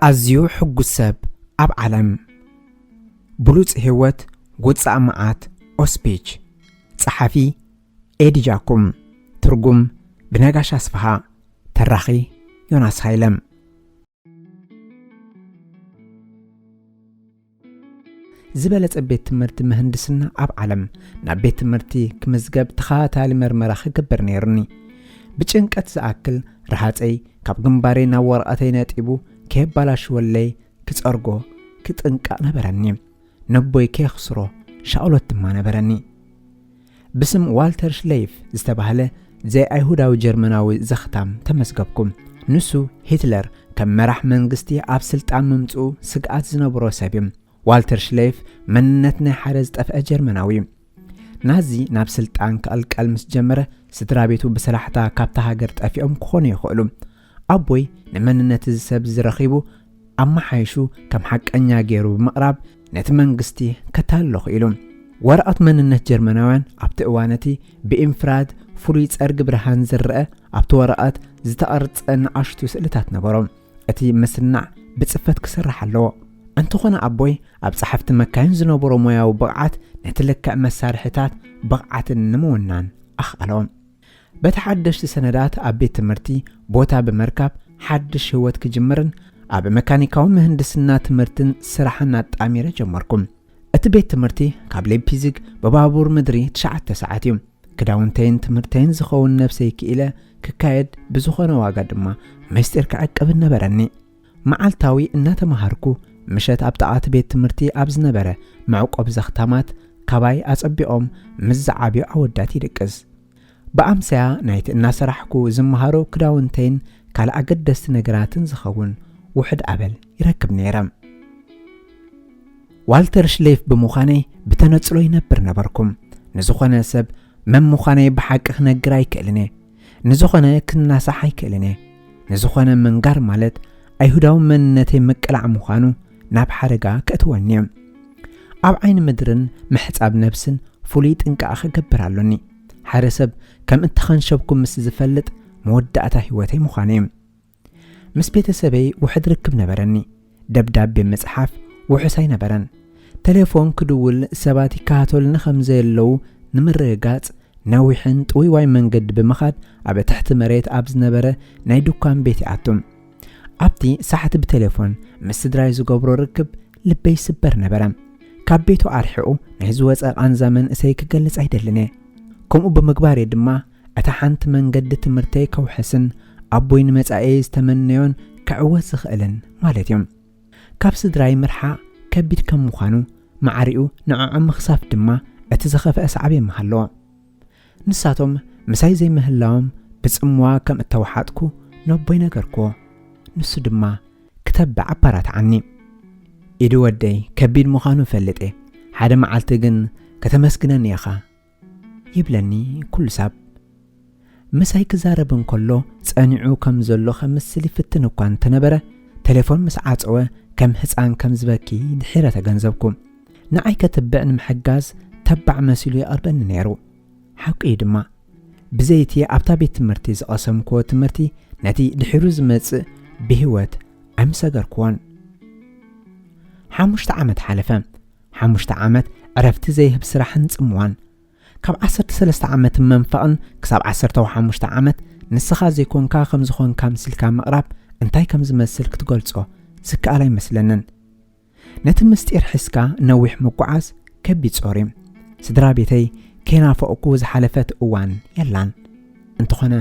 ኣዝዩ ሕጉስ ሰብ ኣብ ዓለም። ብሉጽ ህይወት፣ ውጻእ መዓት፣ ኦስፒች። ጸሓፊ ኤዲ ጃኩም። ትርጉም ብነጋሽ ኣስፍሃ። ተራኺ ዮናስ ሃይለ። ዝበለጸ ቤት ትምህርቲ ምህንድስና ኣብ ዓለም ናብ ቤት ትምህርቲ ክምዝገብ ተኸታታሊ መርመራ ክገብር ነይሩኒ። ብጭንቀት ዝኣክል ረሃጸይ ካብ ግንባረይ ናብ ወረቐተይ ነጢቡ ከየባላሽወለይ ክጸርጎ ክጥንቀቕ ነበረኒ። ነቦይ ከየኽስሮ ሻቕሎት ድማ ነበረኒ። ብስም ዋልተር ሽሌይፍ ዝተባህለ ዘይኣይሁዳዊ ጀርመናዊ ዘኽታም ተመዝገብኩ። ንሱ ሂትለር ከም መራሕ መንግስቲ ኣብ ስልጣን ምምጽኡ ስግኣት ዝነበሮ ሰብ እዩ። ዋልተር ሽሌይፍ መንነት ናይ ሓደ ዝጠፍአ ጀርመናዊ እዩ። ናዚ ናብ ስልጣን ክቕልቀል ምስ ጀመረ፣ ስድራ ቤቱ ብሰላሕታ ካብታ ሃገር ጠፊኦም ክኾኑ ይኽእሉ። ኣቦይ ንመንነት እዚ ሰብ ዝረኺቡ ኣመሓይሹ ከም ሓቀኛ ገይሩ ብምቕራብ ነቲ መንግስቲ ከታልሎ ክኢሉ። ወረቐት መንነት ጀርመናውያን ኣብቲ እዋን እቲ ብኢንፍራድ ፍሉይ ጸርጊ ብርሃን ዝረአ ኣብቲ ወረቐት ዝተቐርጸ ንኣሽቱ ስእልታት ነበሮ። እቲ ምስናዕ ብጽፈት ክስራሕ ኣለዎ። እንተኾነ ኣቦይ ኣብ ጸሓፍቲ መካይን ዝነበሮ ሞያዊ ብቕዓት ነቲ ልክዕ መሳርሒታት ብቕዓትን ንምውናን ኣኽኣሎ። በቲ ሓደሽቲ ሰነዳት ኣብ ቤት ትምህርቲ ቦታ ብምርካብ ሓድሽ ህይወት ክጅምርን ኣብ መካኒካዊ ምህንድስና ትምህርትን ስራሕን ኣጣሚረ ጀመርኩ። እቲ ቤት ትምህርቲ ካብ ሌይፕዚግ ብባቡር ምድሪ ትሽዓተ ሰዓት እዩ። ክዳውንተይን ትምህርተይን ዝኸውን ነብሰይ ክኢለ ክካየድ፣ ብዝኾነ ዋጋ ድማ ምስጢር ክዕቅብ ነበረኒ። መዓልታዊ እናተማሃርኩ፣ ምሸት ኣብ ጥቓ እቲ ቤት ትምህርቲ ኣብ ዝነበረ መዕቆቢ ዘኽታማት ካባይ ኣጸቢቖም ምስ ዝዓብዩ ኣወዳት ይድቅስ። ብኣምስያ ናይቲ እናሰራሕኩ ዝመሃሮ ክዳውንተይን ካልእ ኣገደስቲ ነገራትን ዝኸውን ውሑድ ኣበል ይረክብ ነይረ። ዋልተር ሽሌፍ ብምዃነይ ብተነጽሎ ይነብር ነበርኩ። ንዝኾነ ሰብ መን ምዃነይ ብሓቂ ክነግር ኣይክእልን እየ። ንዝኾነ ክናሳሕ ኣይክእልን እየ። ንዝኾነ ምንጋር ማለት ኣይሁዳዊ መንነተይ ምቅላዕ ምዃኑ ናብ ሓደጋ ከእትወኒ እዩ። ኣብ ዓይኒ ምድርን ምሕጻብ ነብስን ፍሉይ ጥንቃቐ ክገብር ኣሎኒ። ሓደ ሰብ ከም እተኸንሸብኩ ምስ ዝፈልጥ መወዳእታ ህይወተይ ምዃኑ እዩ። ምስ ቤተሰበይ ውሑድ ርክብ ነበረኒ። ደብዳቤ ምጽሓፍ ውሑስ ኣይነበረን። ቴሌፎን ክድውል ሰባት ይከታተሉኒ ከም ዘየለዉ ንምርግጋጽ ነዊሕን ጥውይዋይ መንገዲ ብምኻድ ኣብ ትሕቲ መሬት ኣብ ዝነበረ ናይ ድኳን ቤት ይኣቱ። ኣብቲ ሳሕቲ ብቴሌፎን ምስ ስድራይ ዝገብሮ ርክብ ልበይ ይስበር ነበረ። ካብ ቤቱ ኣርሒቑ ናይ ዝወጸ ቃንዛ መንእሰይ ክገልጽ ኣይደልን እየ። ከምኡ ብምግባረይ ድማ እታ ሓንቲ መንገዲ ትምህርተይ ከውሕስን ኣቦይ ንመጻኢየይ ዝተመነዮን ክዕወት ዝኽእልን ማለት እዩ። ካብ ስድራይ ምርሓቕ ከቢድ ከም ምዃኑ፣ ማዕሪኡ ንዕዖም ምኽሳፍ ድማ እቲ ዝኸፍአ ሳዕቤን ምሃለዎ። ንሳቶም ምሳይ ዘይምህላዎም ብጽምዋ ከም እተዋሓጥኩ ነቦይ ነገርክዎ። ንሱ ድማ ክተብዕ ኣባራትዓኒ። ኢዱ ወደይ ከቢድ ምዃኑ እፈልጥ እየ። ሓደ መዓልቲ ግን ከተመስግነኒ ኢኻ ይብለኒ ኩሉ ሳብ። ምሳይ ክዛረብ እንከሎ ጸኒዑ ከም ዘሎ ከምስል ይፍትን እኳ እንተነበረ፣ ቴሌፎን ምስ ዓጸወ ከም ህጻን ከም ዝበኪ ድሒረ ተገንዘብኩ። ንዓይ ከተብዕ ንምሕጋዝ ተባዕ መሲሉ የቕርበኒ ነይሩ። ሓቁ እዩ ድማ። ብዘይቲ ኣብታ ቤት ትምህርቲ ዝቐሰምክዎ ትምህርቲ ነቲ ድሒሩ ዝመጽእ ብህይወት ኣይምሰገርክዎን። ሓሙሽተ ዓመት ሓለፈ። ሓሙሽተ ዓመት ዕረፍቲ ዘይህብ ስራሕን ጽምዋን። ካብ ዓሰርተ ሰለስተ ዓመት መንፈቕን ክሳብ ዓሰርተ ሓሙሽተ ዓመት ንስኻ ዘይኮንካ ከም ዝኾንካ ኣምሲልካ ምቕራብ እንታይ ከም ዝመስል ክትገልጾ ዝከኣል ኣይመስለንን። ነቲ ምስጢር ሒዝካ ነዊሕ ምጉዓዝ ከቢድ ጾር እዩ። ስድራ ቤተይ ከይናፈቕኩ ዝሓለፈት እዋን የላን። እንተኾነ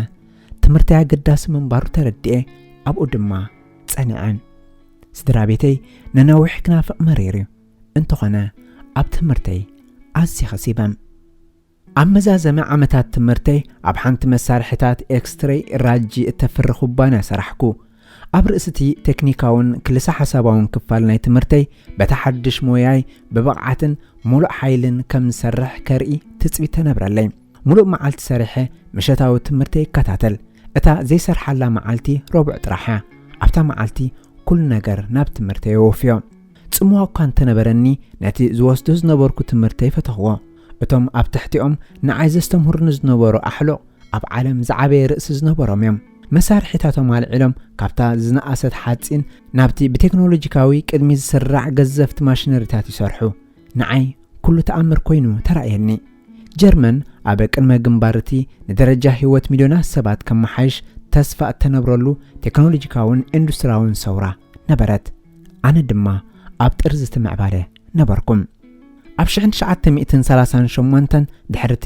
ትምህርተይ ኣገዳሲ ምንባሩ ተረዲኤ ኣብኡ ድማ ጸኒዐ። ስድራ ቤተይ ንነዊሕ ክናፍቕ መሪር እዩ። እንተኾነ ኣብ ትምህርተይ ኣዝየ ኸሲበ። ኣብ መዛዘሚ ዓመታት ትምህርተይ ኣብ ሓንቲ መሳርሒታት ኤክስትሬይ ራጂ እተፍሪ ኩባንያ ሰራሕኩ። ኣብ ርእሲ እቲ ቴክኒካውን ክልሰ ሓሳባውን ክፋል ናይ ትምህርተይ በቲ ሓድሽ ሞያይ ብብቕዓትን ሙሉእ ሓይልን ከም ዝሰርሕ ከርኢ ትጽቢት ተነብረለይ። ሙሉእ መዓልቲ ሰሪሐ ምሸታዊ ትምህርተይ ይከታተል። እታ ዘይሰርሓላ መዓልቲ ረቡዕ ጥራሕ እያ። ኣብታ መዓልቲ ኩሉ ነገር ናብ ትምህርተይ የወፍዮ። ጽምዋ እኳ እንተነበረኒ ነቲ ዝወስዶ ዝነበርኩ ትምህርተይ ፈተኽዎ። እቶም ኣብ ትሕቲኦም ንዓይ ዘስተምህሩኒ ዝነበሩ ኣሕሉቕ ኣብ ዓለም ዝዓበየ ርእሲ ዝነበሮም እዮም። መሳርሒታቶም ኣልዒሎም ካብታ ዝነኣሰት ሓጺን ናብቲ ብቴክኖሎጂካዊ ቅድሚ ዝስራዕ ገዘፍቲ ማሽነሪታት ይሰርሑ። ንዓይ ኩሉ ተኣምር ኮይኑ ተራእየኒ። ጀርመን ኣብ ቅድመ ግንባር እቲ ንደረጃ ህይወት ሚልዮናት ሰባት ከመሓይሽ ተስፋ እተነብረሉ ቴክኖሎጂካውን ኢንዱስትሪያውን ሰውራ ነበረት። ኣነ ድማ ኣብ ጥርዚ እቲ ምዕባለ ነበርኩ። ኣብ ሽሕን ትሽዓተ ሚእትን ሰላሳን ሸሞንተን ድሕርቲ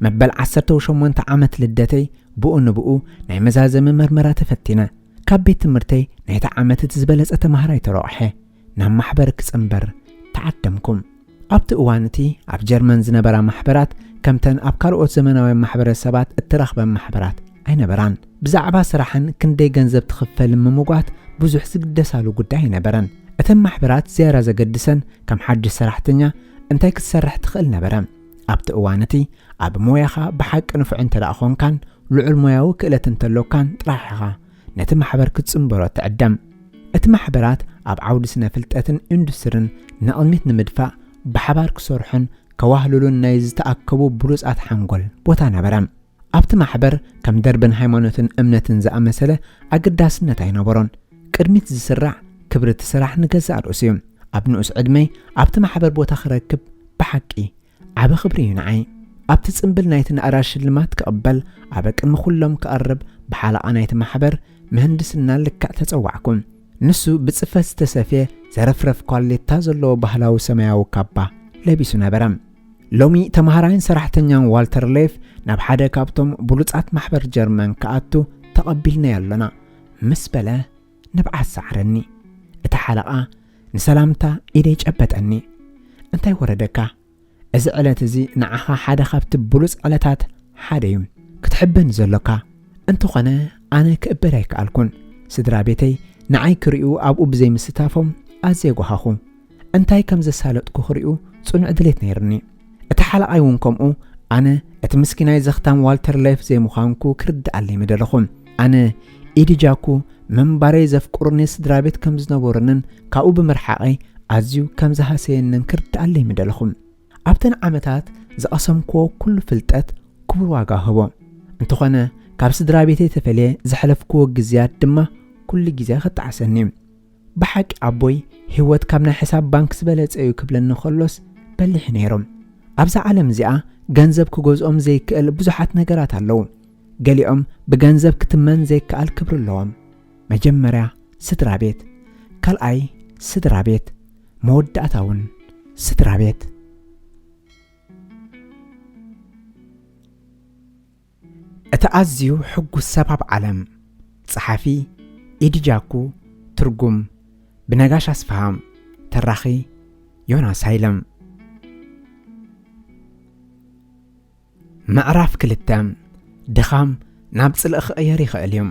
መበል ዓሰርተ ሸሞንተ ዓመት ልደተይ ብኡ ንብኡ ናይ መዛዘሚ መርመራ ተፈቲነ። ካብ ቤት ትምህርተይ ናይቲ ዓመት እቲ ዝበለጸ ተማሃራይ ተረቑሐ ናብ ማሕበር ክጽንበር ተዓደምኩ። ኣብቲ እዋን እቲ ኣብ ጀርመን ዝነበራ ማሕበራት ከምተን ኣብ ካልኦት ዘመናውያን ማሕበረሰባት እትረኽበን ማሕበራት ኣይነበራን። ብዛዕባ ስራሕን ክንደይ ገንዘብ ትኽፈልን ምምጓት ብዙሕ ዝግደሳሉ ጉዳይ ኣይነበረን። እተን ማሕበራት ዝያዳ ዘገድሰን ከም ሓድሽ ሰራሕተኛ እንታይ ክትሰርሕ ትኽእል ነበረ። ኣብቲ እዋን እቲ ኣብ ሞያኻ ብሓቂ ንፉዕ እንተ ደኣ ኾንካን ልዑል ሞያዊ ክእለት እንተሎካን ጥራሕ ኢኻ ነቲ ማሕበር ክትጽንበሮ ትዕደም። እቲ ማሕበራት ኣብ ዓውዲ ስነ ፍልጠትን ኢንዱስትርን ንቕድሚት ንምድፋእ ብሓባር ክሰርሑን ከዋህልሉን ናይ ዝተኣከቡ ብሉጻት ሓንጎል ቦታ ነበረ። ኣብቲ ማሕበር ከም ደርብን ሃይማኖትን እምነትን ዝኣመሰለ ኣገዳስነት ኣይነበሮን። ቅድሚት ዝስራዕ ክብሪ እቲ ስራሕ ንገዛእ ርእሱ እዩ። ኣብ ንኡስ ዕድመይ ኣብቲ ማሕበር ቦታ ክረክብ ብሓቂ ዓቢ ክብሪ እዩ ንዓይ። ኣብቲ ጽምብል ናይቲ ናእራ ሽልማት ክቕበል ኣብ ቅድሚ ኩሎም ክቐርብ ብሓለቓ ናይቲ ማሕበር ምህንድስና ልክዕ ተጸዋዕኩ። ንሱ ብጽፈት ዝተሰፍየ ዘረፍረፍ ኳሌታ ዘለዎ ባህላዊ ሰማያዊ ካባ ለቢሱ ነበረ። ሎሚ ተማሃራይን ሰራሕተኛን ዋልተር ሌፍ ናብ ሓደ ካብቶም ብሉጻት ማሕበር ጀርመን ክኣቱ ተቐቢልናዮ ኣሎና ምስ በለ ንብዓት ሰዓረኒ። እቲ ሓለቓ ንሰላምታ ኢደይ ጨበጠኒ። "እንታይ ወረደካ? እዚ ዕለት እዚ ንዓኻ ሓደ ካብቲ ብሉጽ ዕለታት ሓደ እዩ። ክትሕበን እዩ ዘሎካ። እንተኾነ ኣነ ክእበድ ኣይከኣልኩን። ስድራ ቤተይ ንዓይ ክርእዩ ኣብኡ ብዘይምስታፎም ኣዝየ ጓሃኹ። እንታይ ከም ዘሳለጥኩ ክርእዩ ጽኑዕ ድሌት ነይሩኒ። እቲ ሓለቓይ እውን ከምኡ ኣነ እቲ ምስኪናይ ዘኽታም ዋልተር ላይፍ ዘይምዃንኩ ክርድኣለይ ምደለኹ። ኣነ ኢዲ ጃኩ ምንባረይ ዘፍቅሩኒ ስድራ ቤት ከም ዝነበሩንን ካብኡ ብምርሓቐይ ኣዝዩ ከም ዝሃሰየንን ክርድኣለይ ምደለኹ። ኣብተን ዓመታት ዝቐሰምክዎ ኩሉ ፍልጠት ክቡር ዋጋ ህቦ። እንተኾነ ካብ ስድራ ቤተይ ተፈልየ ዝሕለፍክዎ ግዝያት ድማ ኩሉ ግዜ ክጣዕሰኒ። ብሓቂ ኣቦይ ህይወት ካብ ናይ ሕሳብ ባንክ ዝበለጸ እዩ ክብለኒ ከሎስ በሊሕ ነይሩ። ኣብዛ ዓለም እዚኣ ገንዘብ ክገዝኦም ዘይክእል ብዙሓት ነገራት ኣለዉ። ገሊኦም ብገንዘብ ክትመን ዘይከኣል ክብሪ ኣለዎም። መጀመርያ ስድራ ቤት፣ ካልኣይ ስድራ ቤት፣ መወዳእታ እውን ስድራ ቤት። እቲ ኣዝዩ ሕጉስ ሰብ ኣብ ዓለም። ጸሓፊ ኢዲ ጃኩ፣ ትርጉም ብነጋሽ ኣስፍሃ፣ ተራኺ ዮናስ ሃይለም። ምዕራፍ ክልተ፣ ድኻም ናብ ጽልኢ ክቕየር ይኽእል እዩ።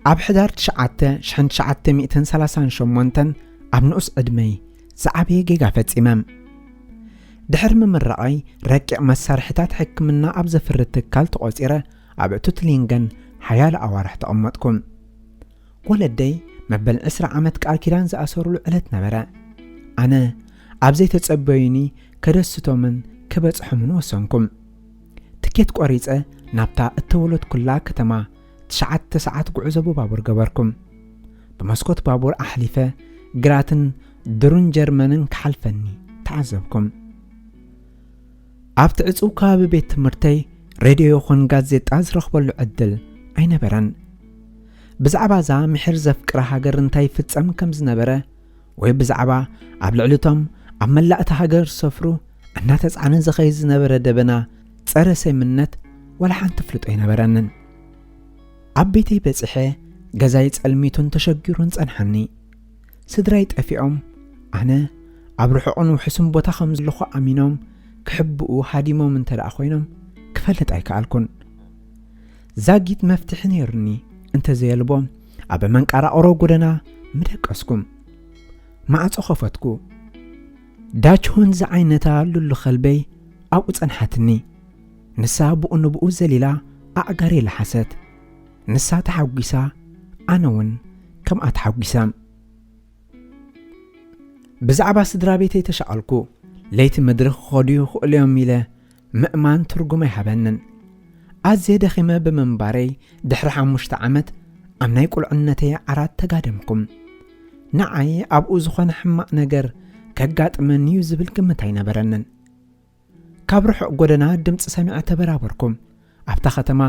ኣብ ሕዳር ትሽዓተ፣ ሽሕን ትሽዓተ ሚእትን ሰላሳን ሸሞንተን ኣብ ንኡስ ዕድመይ ዝዓበየ ጌጋ ፈጺመ። ድሕሪ ምምራቐይ ረቂቕ መሳርሒታት ሕክምና ኣብ ዘፍሪ ትካል ተቖጺረ ኣብ ቱትሊንገን ሓያሎ ኣዋርሕ ተቐመጥኩ። ወለደይ መበል ዕስራ ዓመት ቃል ኪዳን ዝኣሰሩሉ ዕለት ነበረ። ኣነ ኣብ ዘይተጸበዩኒ ከደስቶምን ክበጽሖምን ወሰንኩ። ትኬት ቆሪጸ ናብታ እተወለድኩላ ከተማ ትሽዓተ ሰዓት ጉዕዞ ብባቡር ገበርኩ። ብመስኮት ባቡር ኣሕሊፈ ግራትን ድሩን ጀርመንን ክሓልፈኒ ተዓዘብኩ። ኣብቲ ዕጹው ከባቢ ቤት ትምህርተይ ሬድዮ ይኹን ጋዜጣ ዝረኽበሉ ዕድል ኣይነበረን። ብዛዕባ እዛ ምሒር ዘፍቅራ ሃገር እንታይ ይፍጸም ከም ዝነበረ ወይ ብዛዕባ ኣብ ልዕሊ እቶም ኣብ መላእ እታ ሃገር ዝሰፍሩ እናተጻዕነ ዝኸይድ ዝነበረ ደበና ጸረ ሰምነት ዋላ ሓንቲ ፍልጦ ኣይነበረንን። ኣብ ቤተይ በጺሐ ገዛይ ጸልሚቱን ተሸጊሩን ጸንሓኒ። ስድራይ ጠፊኦም ኣነ ኣብ ርሑቕን ውሑስን ቦታ ከም ዘለኹ ኣሚኖም ክሕብኡ ሃዲሞም እንተ ደኣ ኮይኖም ክፈልጥ ኣይከኣልኩን። ዛጊት መፍትሒ ነይሩኒ እንተ ዘየልቦ ኣብ መንቀራቕሮ ጎደና ምደቀስኩ። ማዕጾ ኸፈትኩ። ዳችሁን ዝዓይነታ ሉሉ ከልበይ ኣብኡ ጸንሓትኒ። ንሳ ብኡ ንብኡ ዘሊላ ኣዕጋሪ ለሓሰት። ንሳ ተሓጒሳ፣ ኣነ እውን ከምኣ ተሓጒሰ። ብዛዕባ ስድራ ቤተይ ተሻቐልኩ። ለይቲ ምድሪ ክኸዱ ይኽእሉ እዮም ኢለ ምእማን ትርጉም ኣይሃበንን። ኣዝየ ደኺመ ብምንባረይ ድሕሪ ሓሙሽተ ዓመት ኣብ ናይ ቁልዕነተይ ዓራት ተጋደምኩም። ንዓይ ኣብኡ ዝኾነ ሕማቕ ነገር ከጋጥመኒ እዩ ዝብል ግምት ኣይነበረንን። ካብ ርሑቕ ጎደና ድምፂ ሰሚዐ ተበራበርኩም። ኣብታ ከተማ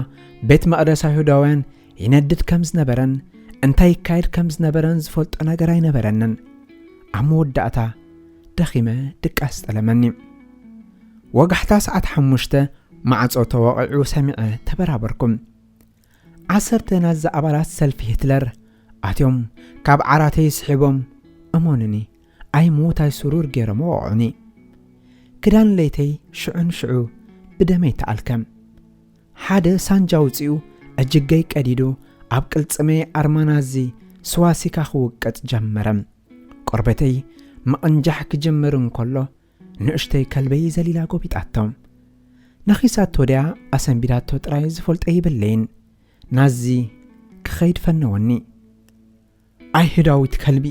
ቤት መቕደስ ኣይሁዳውያን ይነድድ ከም ዝነበረን እንታይ ይካየድ ከም ዝነበረን ዝፈልጦ ነገር ኣይነበረንን። ኣብ መወዳእታ ደኺመ ድቃስ ጠለመኒ። ወጋሕታ ሰዓት ሓሙሽተ ማዕጾ ተወቒዑ ሰሚዐ ተበራበርኩም። ዓሰርተ ናዛ ኣባላት ሰልፊ ሂትለር ኣትዮም ካብ ዓራተይ ስሒቦም፣ እሞንኒ፣ ኣይሙት ኣይስሩር ገይሮም ወቕዑኒ። ክዳን ለይተይ ሽዑን ሽዑ ብደመይ ተኣልከ። ሓደ ሳንጃ ውጺኡ እጅገይ ቀዲዱ ኣብ ቅልጽመይ ኣርማ ናዚ ስዋሲካ ክውቀጥ ጀመረ። ቆርበተይ ምቕንጃሕ ክጅምር እንከሎ ንእሽተይ ከልበይ ዘሊላ ጎቢጣቶ። ነኺሳቶ ድያ ኣሰንቢዳቶ ጥራይ ዝፈልጦ ይብለይን። ናዚ ክኸይድ ፈነወኒ። "ኣይሁዳዊት ከልቢ!"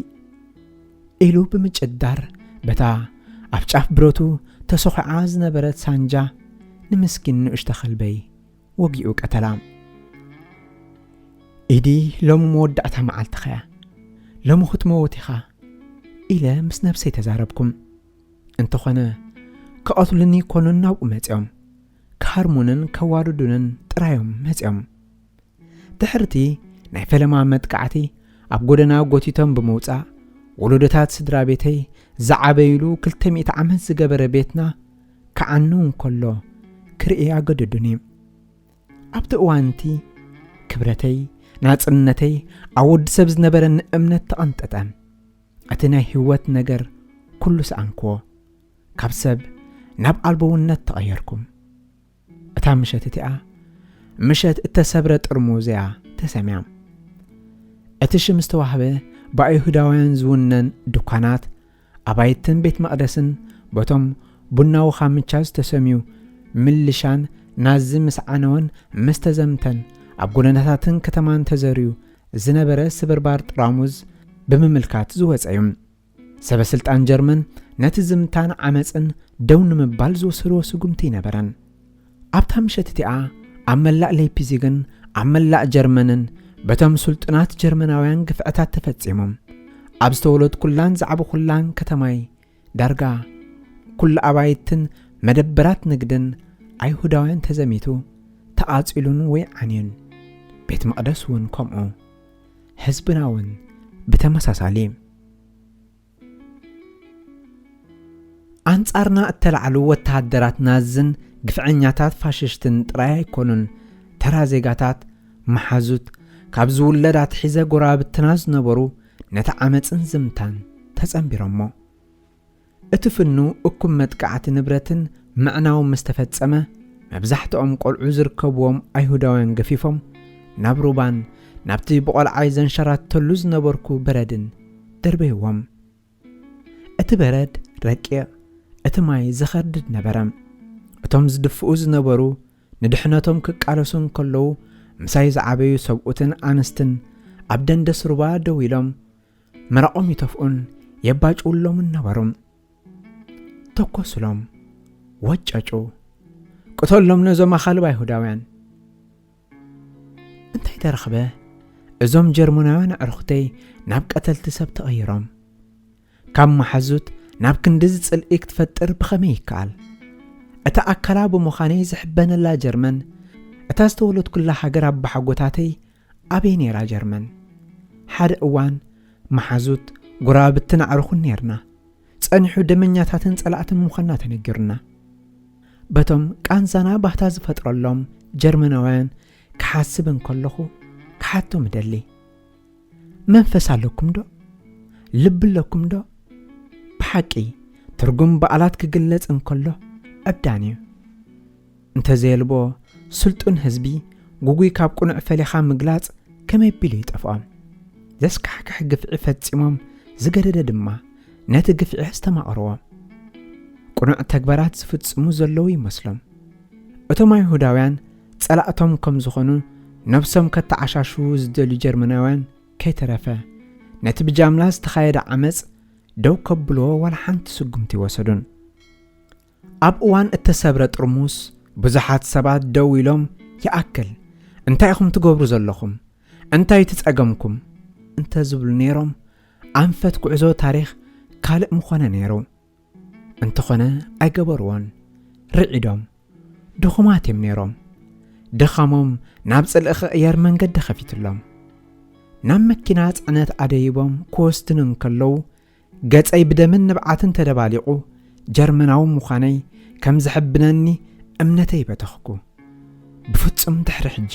ኢሉ ብምጭዳር በታ ኣብ ጫፍ ብረቱ ተሰኹዓ ዝነበረት ሳንጃ ንምስኪን ንእሽቶ ከልበይ ወጊኡ ቀተላ። "ኢዲ፣ ሎሚ መወዳእታ መዓልትኻ'ያ፣ ሎሚ ክትመውት ኢኻ" ኢለ ምስ ነብሰይ ተዛረብኩም። እንተኾነ ክቐትሉኒ ኮኑን ናብኡ መጺኦም፣ ክሃርሙንን ከዋርዱንን ጥራዮም መጺኦም። ድሕርቲ ናይ ፈለማ መጥቃዕቲ ኣብ ጎደና ጎቲቶም ብምውጻእ፣ ወለዶታት ስድራ ቤተይ ዝዓበይሉ ክልተ ሚእቲ ዓመት ዝገበረ ቤትና ክዓኑ እንከሎ ክርኢ ኣገደዱኒ። ኣብቲ እዋንቲ ክብረተይ፣ ናጽነተይ፣ ኣብ ወዲ ሰብ ዝነበረኒ እምነት ተቐንጠጠ። እቲ ናይ ህይወት ነገር ኩሉ ሰኣንክዎ። ካብ ሰብ ናብ ኣልቦውነት ተቐየርኩም። እታ ምሸት እቲኣ ምሸት እተሰብረ ጥርሙዝ እያ ተሰምያ። እቲ ሽም ዝተዋህበ ብኣይሁዳውያን ዝውነን ድኳናት፣ ኣባይትን ቤት መቕደስን በቶም ቡናዊ ካምቻ ዝተሰምዩ ምልሻን ናዚ ምስ ዓነወን ምስ ተዘምተን ኣብ ጎደናታትን ከተማን ተዘርዩ ዝነበረ ስብርባር ጥራሙዝ ብምምልካት ዝወጸ እዩ። ሰበ ስልጣን ጀርመን ነቲ ዝምታን ዓመጽን ደው ንምባል ዝወሰድዎ ስጉምቲ ኣይነበረን። ኣብታ ምሸት እቲኣ ኣብ መላእ ሌይፕዚግን ኣብ መላእ ጀርመንን በቶም ስልጡናት ጀርመናውያን ግፍዕታት ተፈጺሞም። ኣብ ዝተወለድኩላን ዝዓበኹላን ከተማይ ዳርጋ ኩሉ ኣባይትን መደበራት ንግድን ኣይሁዳውያን ተዘሚቱ፣ ተቓጺሉን ወይ ዓንዩን። ቤት መቕደስ እውን ከምኡ። ህዝብና እውን ብተመሳሳሊ። ኣንጻርና እተላዕሉ ወተሃደራት ናዝን ግፍዐኛታት ፋሽስትን ጥራይ ኣይኮኑን፣ ተራ ዜጋታት፣ መሓዙት፣ ካብ ዝውለድ ኣትሒዘ ጎረባብትና ዝነበሩ ነቲ ዓመጽን ዝምታን ተጸንቢሮሞ። እቲ ፍኑ እኩም መጥቃዕቲ ንብረትን ምዕናው ምስ ተፈጸመ፣ መብዛሕትኦም ቆልዑ ዝርከብዎም ኣይሁዳውያን ገፊፎም ናብ ሩባን ናብቲ ብቆልዓይ ዘንሸራተሉ ዝነበርኩ በረድን ደርበይዎም። እቲ በረድ ረቂቕ፣ እቲ ማይ ዘኸርድድ ነበረ። እቶም ዝድፍኡ ዝነበሩ ንድሕነቶም ክቃለሱ እንከለዉ፣ ምሳይ ዝዓበዩ ሰብኡትን ኣንስትን ኣብ ደንደስ ሩባ ደው ኢሎም መረቖም ይተፍኡን የባጭውሎምን ነበሩ። ተኮሱሎም፣ ወጨጩ፣ ቅተሎም ነዞም ኣኻልብ ኣይሁዳውያን። እንታይ ተረኽበ? እዞም ጀርመናውያን ኣዕሩኽተይ ናብ ቀተልቲ ሰብ ተቐይሮም። ካብ መሓዙት ናብ ክንድዚ ጽልኢ ክትፈጥር ብኸመይ ይከኣል? እታ ኣካላ ብምዃነይ ዝሕበነላ ጀርመን፣ እታ ዝተወለድኩላ ሃገር ኣባሓጎታተይ ኣበይ ነይራ ጀርመን? ሓደ እዋን መሓዙት፣ ጎረባብትን ኣዕሩኽን ነይርና። ጸኒሑ ደመኛታትን ጸላእትን ምዃንና ተነጊሩና። በቶም ቃንዛና ባህታ ዝፈጥረሎም ጀርመናውያን ክሓስብ እንከለኹ ክሓቶም እደሊ። መንፈስ ኣለኩም ዶ? ልቢ ኣለኩም ዶ? ብሓቂ ትርጉም በዓላት ክግለጽ እንከሎ ዕብዳን እዩ። እንተዘየልቦ ስልጡን ህዝቢ ጉጉይ ካብ ቅኑዕ ፈሊኻ ምግላጽ ከመይ ቢሉ ይጠፍኦም? ዘስካሕክሕ ግፍዒ ፈጺሞም ዝገደደ ድማ ነቲ ግፍዒ ኣስተማቕርዎ። ቅኑዕ ተግባራት ዝፍጽሙ ዘለዉ ይመስሎም። እቶም ኣይሁዳውያን ጸላእቶም ከም ዝኾኑ ነብሶም ከተዓሻሽዉ ዝደልዩ ጀርመናውያን ከይተረፈ ነቲ ብጃምላ ዝተኻየደ ዓመጽ ደው ከብልዎ ዋላ ሓንቲ ስጉምቲ ይወሰዱን። ኣብ እዋን እተሰብረ ጥርሙስ ብዙሓት ሰባት ደው ኢሎም ይኣክል፣ እንታይ ኢኹም ትገብሩ ዘለኹም? እንታይ እቲ ጸገምኩም? እንተ ዝብሉ ነይሮም፣ ኣንፈት ጉዕዞ ታሪኽ ካልእ ምኾነ ነይሩ። እንተኾነ ኣይገበርዎን። ርዒዶም። ድኹማት እዮም ነይሮም። ድኻሞም ናብ ጽልኢ ክቕየር መንገዲ ከፊትሎም። ናብ መኪና ጽዕነት ኣደይቦም ክወስዱኒ እንከለዉ፣ ገጸይ ብደምን ንብዓትን ተደባሊቑ፣ ጀርመናዊ ምዃነይ ከም ዘሐብነኒ እምነተይ በተኽኩ። ብፍጹም ድሕሪ ሕጂ